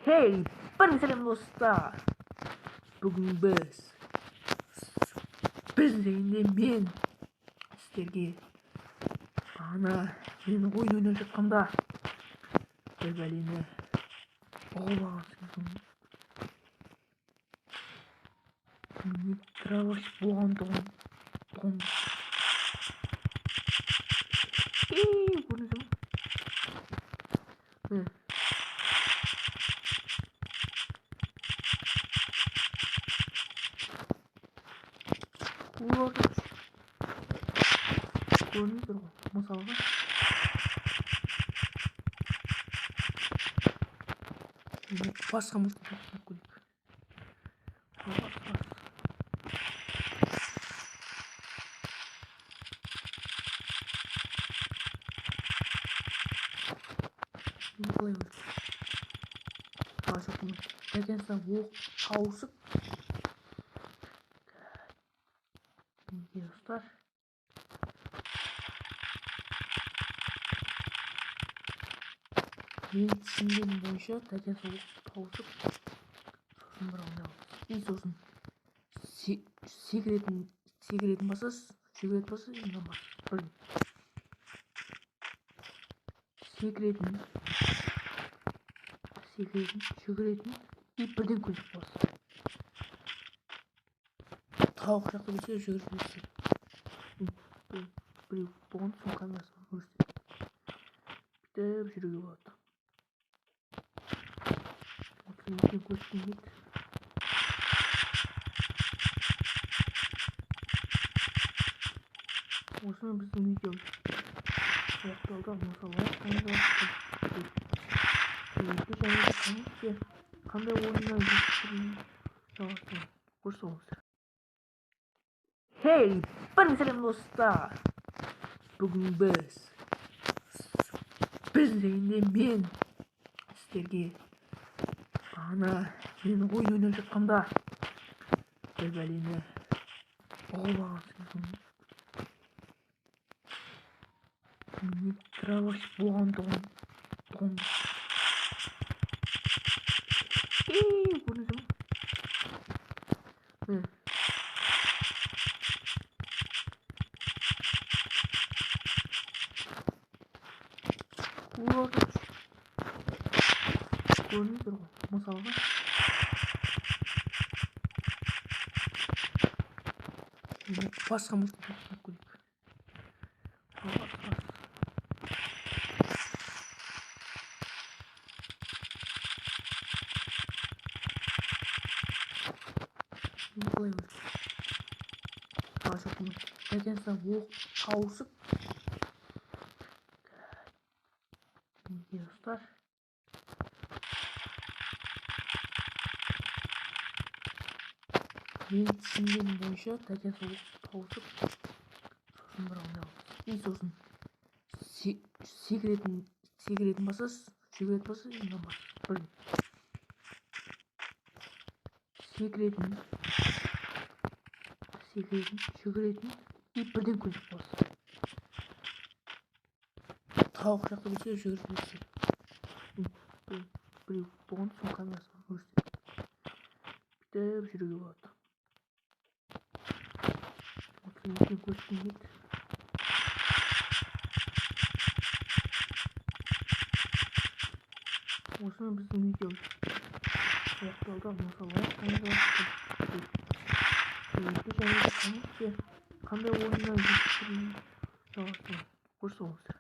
Hey, бәріңе сәлем, достар! Бүгін біз дегенде мен сіздерге ана мен ойын ойнап жатқанда бір бәлені ұғып алған, дробаш болған тұғын тұғын. Көрдіңіздер ме? Көрдіңіздер ғой, мысалға басқа мылтық көрейік. Қалай до оқ тауысып достар. Мен түсінгенім бойынша до оқ тауысып, сосын бір ойнап, и сосын секіретін басасыз, жүгіретін басасыз, и мынаны басасыз бірден. Секіретін, жүгіретін и бірден көлік басасыз. Тауық жақта болса, жүгіріп жүрсе. Біреу болған соң камерасын көрсетеді. Бүйтіп жүруге болады. Осыны көрсеткім келді. Осымен біздің видеомыз аяқталды. Болмаса лайк қойыңыздар. Қандай ойыннан жалғастыру көрсеңіздер. Hey, бәріңе сәлем, достар! Бүгін біз дегенде мен сіздерге ана мен ойын ойнап жатқанда бір бәлені ұғып алған, дробаш болған тұғын тұғын. Көрдіңіздер ме? Көрдіңіздер ғой, мысалға басқа мылтық көрейік. Қалай до оқ тауысып достар. Мен түсінгенім бойынша до оқ тауысып, сосын бір ойнап, и сосын секіретін басасыз, жүгіретін басасыз, и мынаны басасыз бірден. Секіретін, жүгіретін и бірден көлік басасыз. Тауық жақта болса, жүгіріп жүрсе. Біреу болған соң камерасын көрсетеді. Бүйтіп жүруге болады. Осыны көрсеткім келді. Осымен біздің видеомыз аяқталды. Болмаса лайк қойыңыздар. Қандай ойыннан жалғастыру көрсеңіздер.